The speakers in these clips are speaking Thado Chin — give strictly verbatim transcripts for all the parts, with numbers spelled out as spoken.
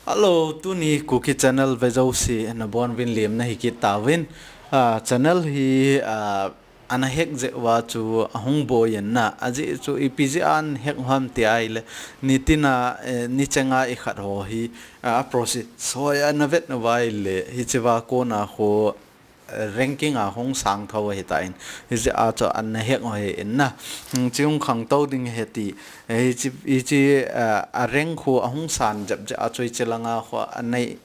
Hello, tuni Kuki channel vejouse nabonuvin lemna hikit tauvin. Ah, channel hi, ah, ana hack jeh uva chu ahung boi in na. Ajeh chu ipi jeh a ana hack u ham ti ahile, nitina, eh, nichenga ikhat ho hi, ah, process hoi ana vet uva ahile, hichea kona ho ranking a hung sang tho ahitan, hijeh a chu ana hack u ahin na. Hmm, chu hung khangtou ding ahi ti. Hiche, hiche, ah, a rank khu ahung san jep jeh a chu hiche langa khu anei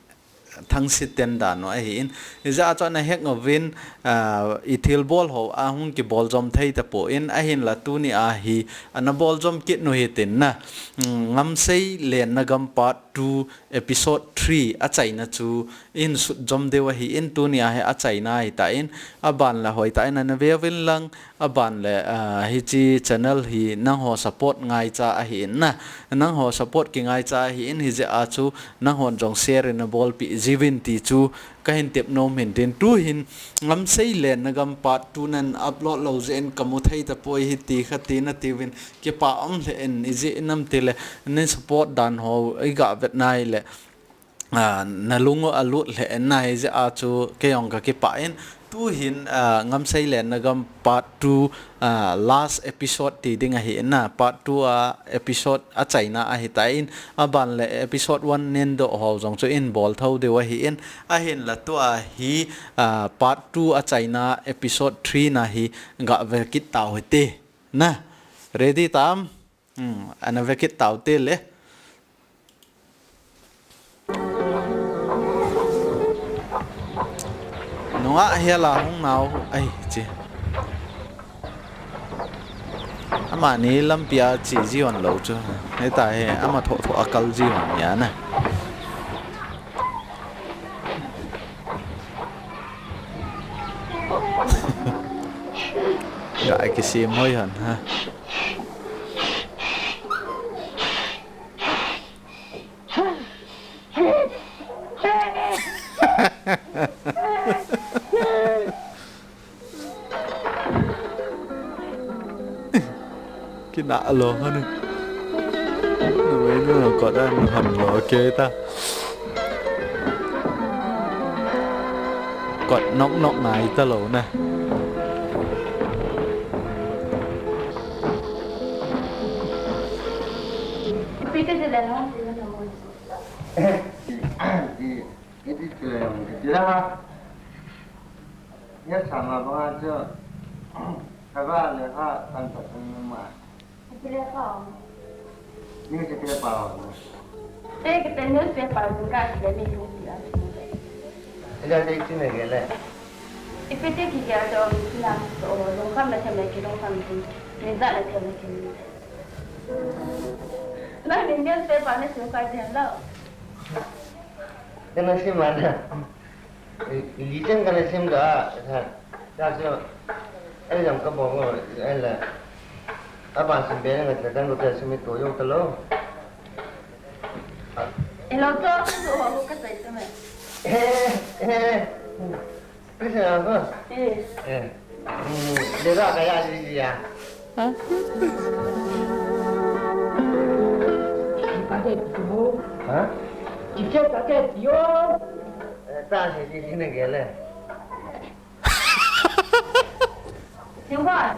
thangsi ten dan u ahin. Hijeh a chu ana hack uvin, ah, ithilbol ho ahung kibol jom thei tapon, ahinla tuni a hi ana bol jom kit u hitin na. Hmm, Ngamsei Lenna Gam part two episode three achaina chu ihin sut jom diu ahin, tuni a hi achaina ahitan, aban le hoitah in ana veuvin lang, aban le, ah, hiche channel hi nangho support ngaicha ahin na, nangho support kingaicha ahin, hijeh a chu nanghon jong share in nabolpeh jiuvin ti chu kahin tep nom in tin, tuhin Ngamsei Lenna Gam part two nan upload lou jeh in kamu thei tapoi hiti khati natiuvin, kipah um lheh in, ijeh inem itile, nei support dan ho iga vet nai le, ah, nalung u alut lheh in na, hijeh a chu kei jong kakipah in, tuhin, ah, Ngamsei Lenna Gam part two, ah, last episode ti ding ahin na, part two a episode achaina ahitan, aban le episode one nendoh ho jong chu ihin bol tho diu ahin, ahinla tua hi, ah, part two achaina episode three na hi gave kit tau hite. Na, ready tam? Hmm, ana ve kit tau te le. Nungah hia la hung nau, ai, chi. Amani lampi a chi ji hon lou chu. Hita hi, ama tho tho a kal ji hon nia na. Ga kisem hoi hon ha. Kina lo hanu. Numei nu kot a nu han lo ke ta. Kot nok nok ngai ta lo na. Pi te je le no. Iti chule yong ke tira. Ya sama ba chu. Kaba le ha kan ta kan ma. Kile pa. Ni se kile pa. Te ke te newspaper mun ka kile ni ni ya. Ila te chine ke le. Ipi te ki ya to ni na to long kam na chame ki long kam ki. Ni za na chame ki. Na ni newspaper ni su ka de lo. Kana sim a na. Ilichang kana sim ka, ha. Ta so, ai jam ka bong, ai la. Aba sim be na ka tang ko ta sim to yo ta lo. Elo to, to ho ka sai ta me. Eh, eh. Bisa apa? Eh. Eh. Hmm, dia tak kaya dia. Ha? Ipadet yo. Ha? Iche padet yo. Eh, ta se di sini gele. Singwa.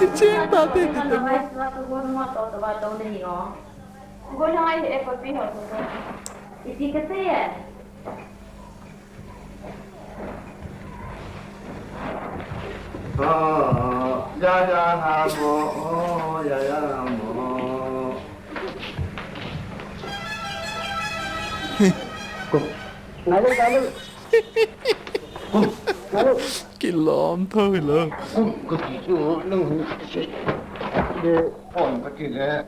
Kiche ta te di te. Gona ai e papi ho. Iti kate ye. Oh, ya ya ha mo, oh, ya ya ha mo. Ngai ngai. Kilom tho lo. Kum ka ti chu nang hu se. Le pon ka ti le.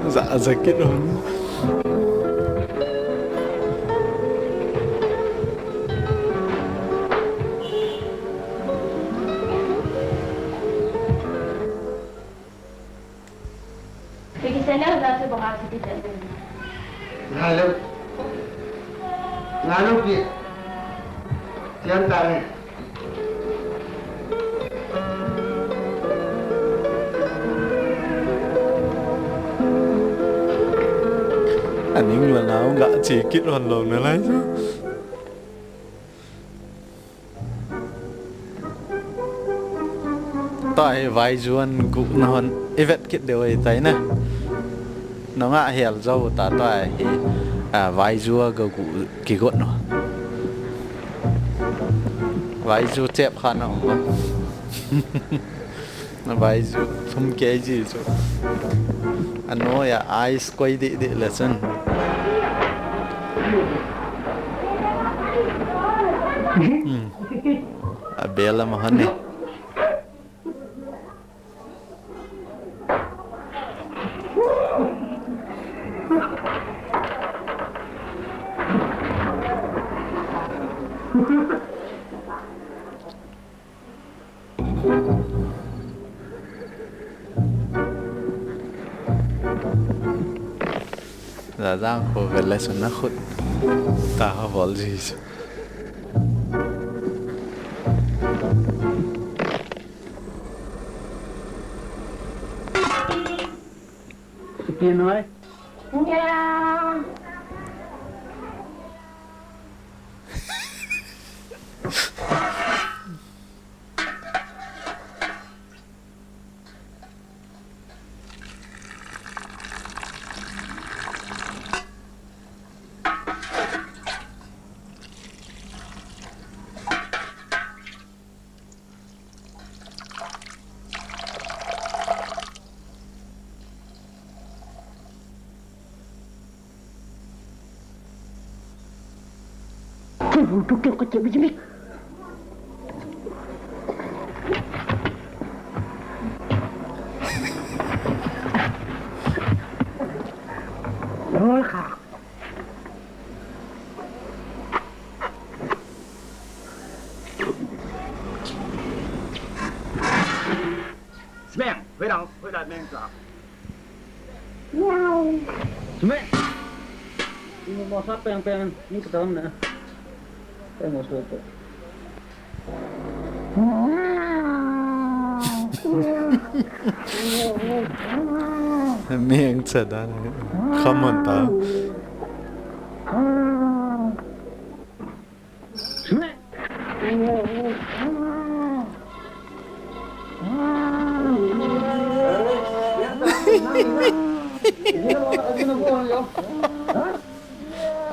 Za, za kit hon. Kei kisei leu, ja chu banga chu kisei leu. Ngai lou. Ngai lou pi. Siam tare. Aning la nau ga che kit hon lou nalai chu. Tua hi vaiju an guh na hon i vet kit deu ahi tai na. Nungah hel jou ta tua hi, a, vaiju a ga guh kigot no. Vaiju chep kha na um ba. Na vaiju thum kg chu. Anoiya ice koi dih dih le chun. Hmm. A bel ama hon e. Jajang kho vel le sun na khut ta ha bol ji. Ipi noi? Ngiau. Smeng, hui dang, hui dang meng sa. Miau. Smeng. Ini mo sa peng peng, ni ka dang na. Peng mo so to. Meng sa dan. Come on ta.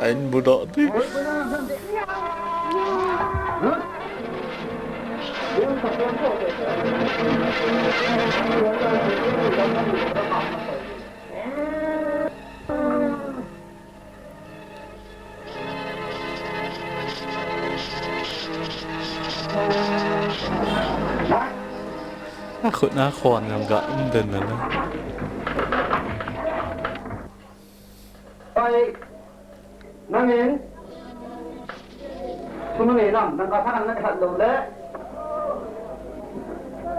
Ain budok ti. A khut na khon jong ga um den na na. Oi, nangin, sum nangin nam, nang ka sa nang na khat lo le.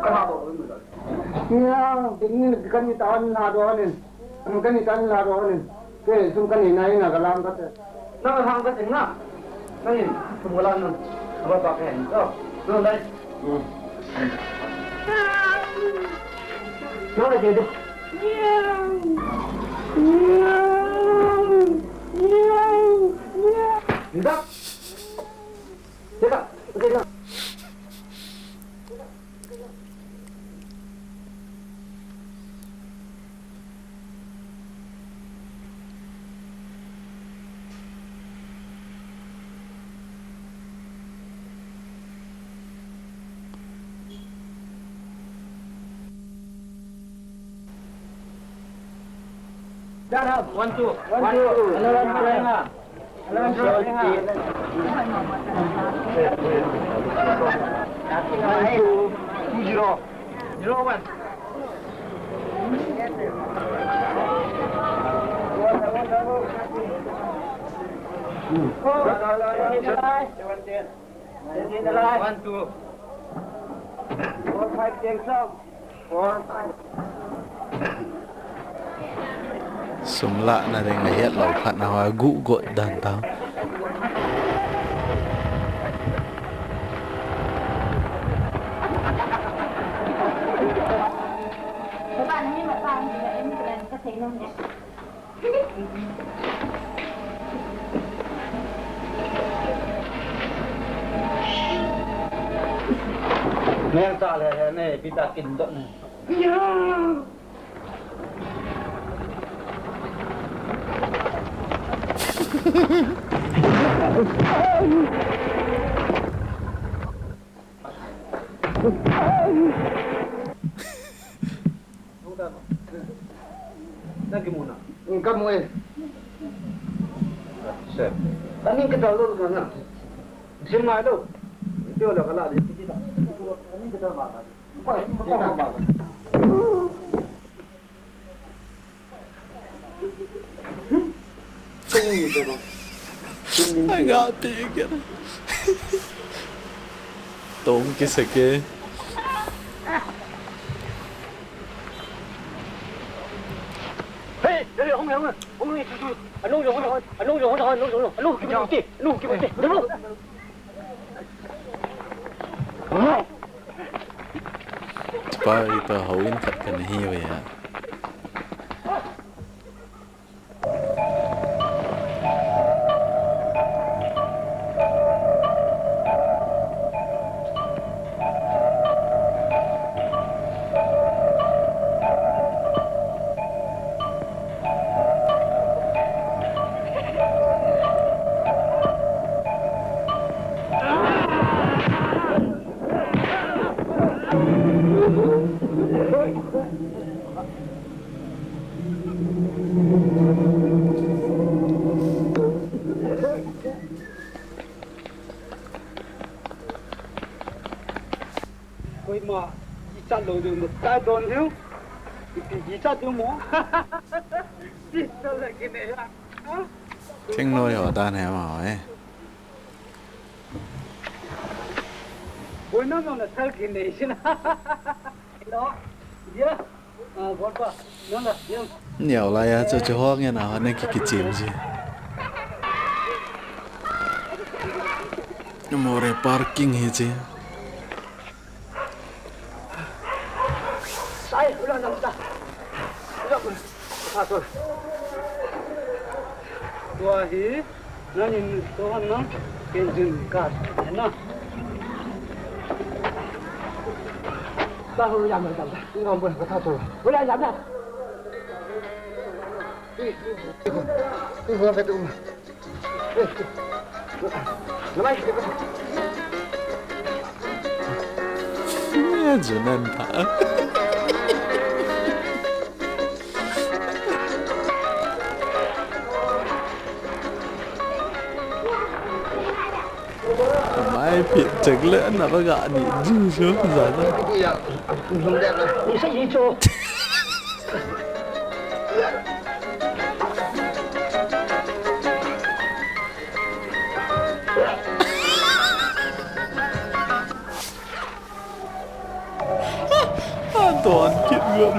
Ka na bo lo. Nia, ding ni kan ni ta na do nin. Kan ni ta na do nin. Ke sum kan ni na ina ka lam ka te. Na ka lam ka te na. Nangin, sum ka lam na. Aba ba ke ni. Oh, no dai. Hmm. No dai de. Ni da. Ni da. Ni da. One, two. One, two. Hello, one, two. Hello, one, two. Hello, one, two. Two, zero. Zero, one. One, two. Four, five, ten, some. Four, five. Sum lahna ding ahet lou phat na hoa guh got dan tau. Neng ta le he ne, pi ta kin dot ne. Nang kimu na? Kamu e. Sir. Tani kita lo na. Sim ngai lo. Tio la kala di kita. Tani kita ma. Ai, ngah teh kit. Tong kiseke. Hey, hey, hung, hung, hung, hung, hung. Anu, anu, anu, anu, anu, anu, anu, kimu teh, anu, kimu teh, anu. Pai ta houin khat kana hi ve a. Koima kichat lou diu, tai don diu. Ipi kichat diu mo? Kichat la kine ya. Thingnoi ho dan he ma e. Boina no na thal kine sina. Hello. Yeah. Neo lai a chu chu ho ngen a ho na ki kichem ji. More parking hi chi. Sai, ulang dam ta. Ulang. Pastor. Tua hi. Nangin tohon nang, ken jun ka, na. Ba hu ya ma dam da. Ni ngam bo ka tha to. Hu la ya da. Ni hu ka tu. Na mai ki ko. Ni jun nan ta. Mai pit chek le na ba ga ni ju ju za za. Adon kit gam.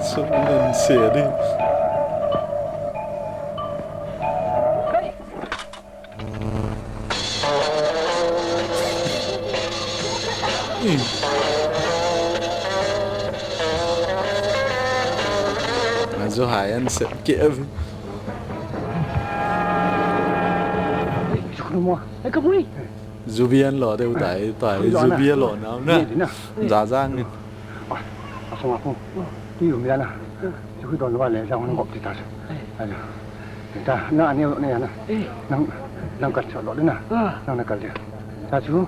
Sum nan se di. Ajo hai an sep ke. Zubi an lo deu tai, tai, zubi an lo na, na. Jajang ni. Asong aku. Ti um ya na. Zubi don wa le, jang gop ti ta. Ayo. Ta, na ni ne ya na. Nang, nang kat lo de na. Nang na kat de. Ta chu.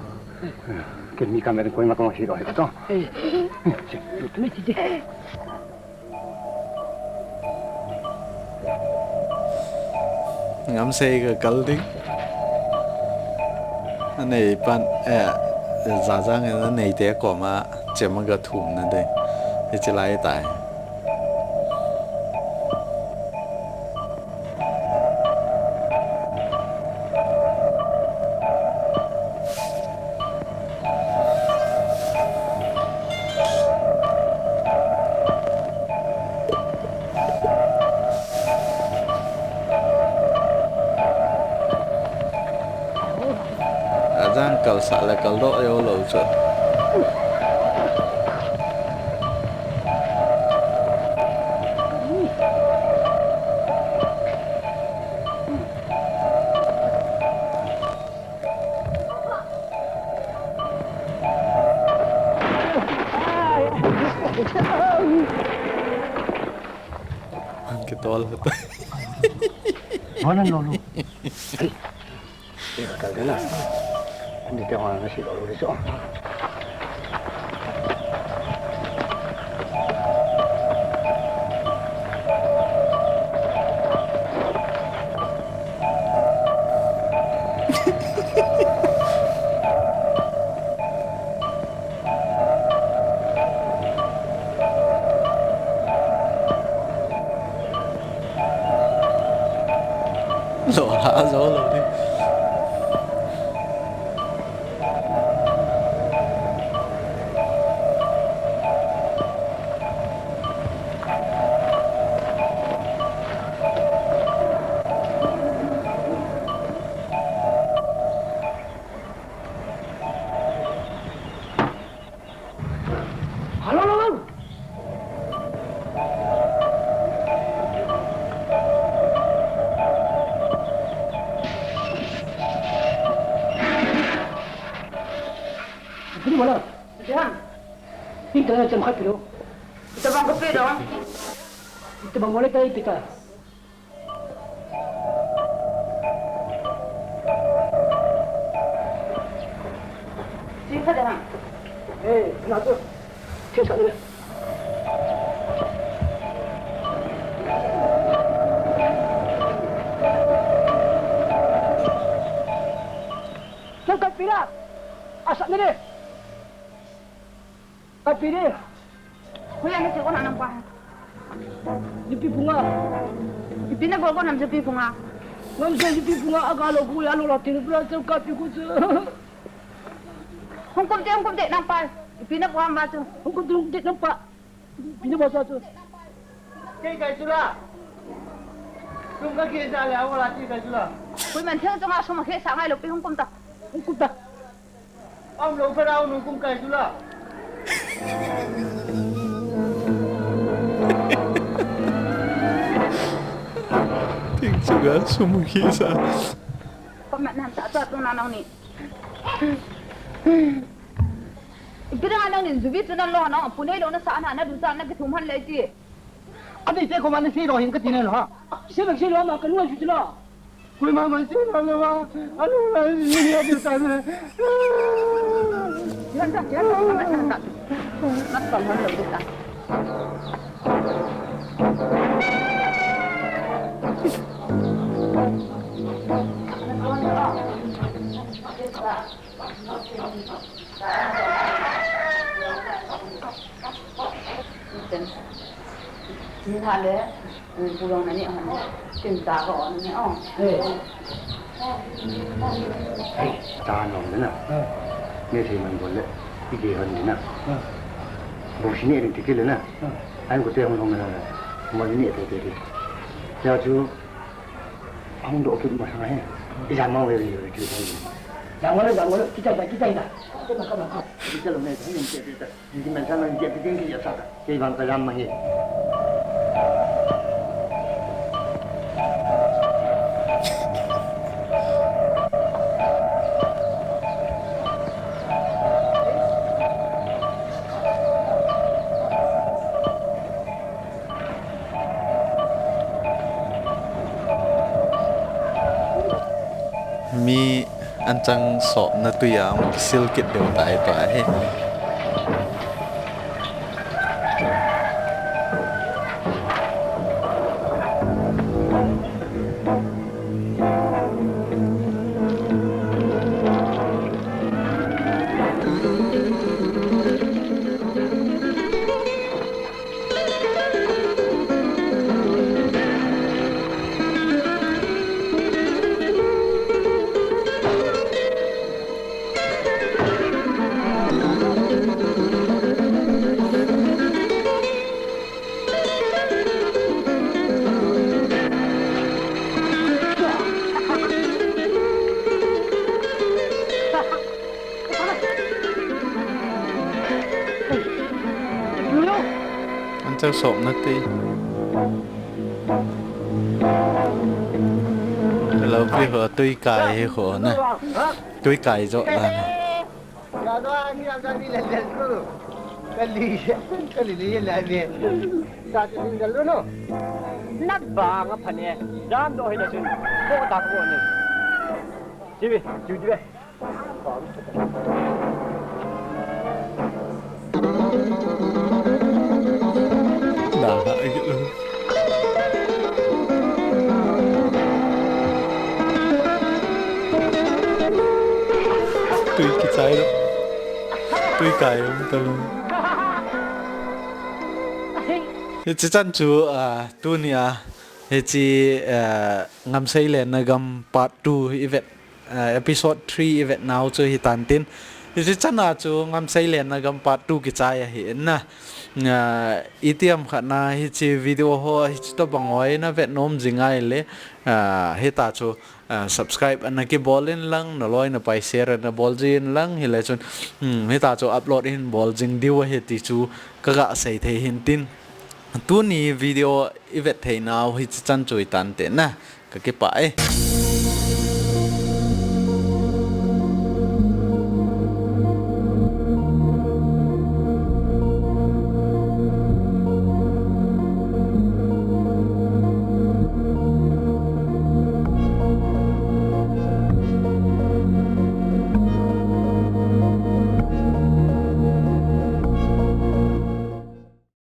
Ken mi kamera koi ma kong si lo he to. Ngamsei ka kal ding. Anei pan, eh, jajang anei te koma chem a ka thum na ding. Hichi lai tai. Sah le kal doh jou lou chu. Ang kitol. Mana lolo? Hey. Ih, kal deh na. Ni te hon na si lo lo so. Zo ha, zo lo ni. Hello, hello, hello. Pini wala. Jang. Pini tala jam khat pilo. Ita bang kopi dong. Ita bang wala tai pita. Sing khat deh na. Eh, na tu. Thil sah ni. Thil khat pi la. Asah ni. Kapi deh. Hoiya nache kona nangpa? Jepi phunga. Ipi nabol kona jepi phunga? Ngamse jepi phunga aga lo hoiya lo la tin pula chu kapi khu chu. Hung kum te, hung kum te nangpa. Ipi nabol ham chu? Hung kum te, hung kum te nangpa. Ipi nabol sa chu? Kei kai chu la. Sum kakhe sa le, awo la ti kai chu la. Koiman thil chunga sum akhe sa ngai lou pi, hung kum ta. Hung kum ta. Am lo pharao nu kum kai chu la. Ting chu ga sum khi sa. Koiman nan ta ta tu na nang ni. Ipi dang nang ni jubi chu nan lo na, pu nei lo na sa na, na du sa na kithum han le ti. Ani te ko ma ni si lo hin ka ti ne lo ha. Si bek si lo ma ka nu chu la. Koima ma si lo lo wa. Alo la ni ni ati sa ne. Yan ta, yan ta, yan ta. Nat pa han lo ta. Tin, tin ha le, mm, pulong na ni hon. Tin ta ko ni o. Eh. Hei, ta nom de na. Eh. Ne thei man bol le. Ige hon ni na. Eh. Bo si ne ring ti ke le na. Eh. Ai ko te hon hon na. Mo ni te te te. Ya chu. Ahung doh kit masang ahi. Ijat mang veve kit ahi. Jangwala, jangwala, kichai ta, kichai ta. Kama, kama, kama. Kichai lo ne, hung te, te, te. Hindi man sa man dia, bitin ki sa ta. Kei bang ka jam mang hi. Mi anchang sopna tui a hung kisil kit deu tai tua hi. Chau sop na tui. Hello, pi ho tui kai hi ho na. Tui kai jo la na. Kali, kali ni la ni. Sa tu ni lo no. Nat ba nga phane. Jam do hi na sun. Ko ta ko ni. Jibi, jibi. Tui kichai lo. Tui kai um ta lo. Hichi chan chu, ah, tunia, hichi, ah, Ngamsei Lenna Gam part two i vet. Ah, episode three i vet nau chu hi tan tin. Hichi chana chu Ngamsei Lenna Gam part two kichai ahi in na. Ah, itiam khat na hichi video ho hichi to bang hoi na vet nom jing ai le. Ah, hita chu, ah, subscribe ana kibol in lang, na loi na pai share ana bol jin lang, hi le chun, hmm, hita chu upload in bol jing diu ahi ti chu ka ga sei thei hin tin. Tuni video i vet thei nau hichi chan chu i tan te na. Ka kipah e.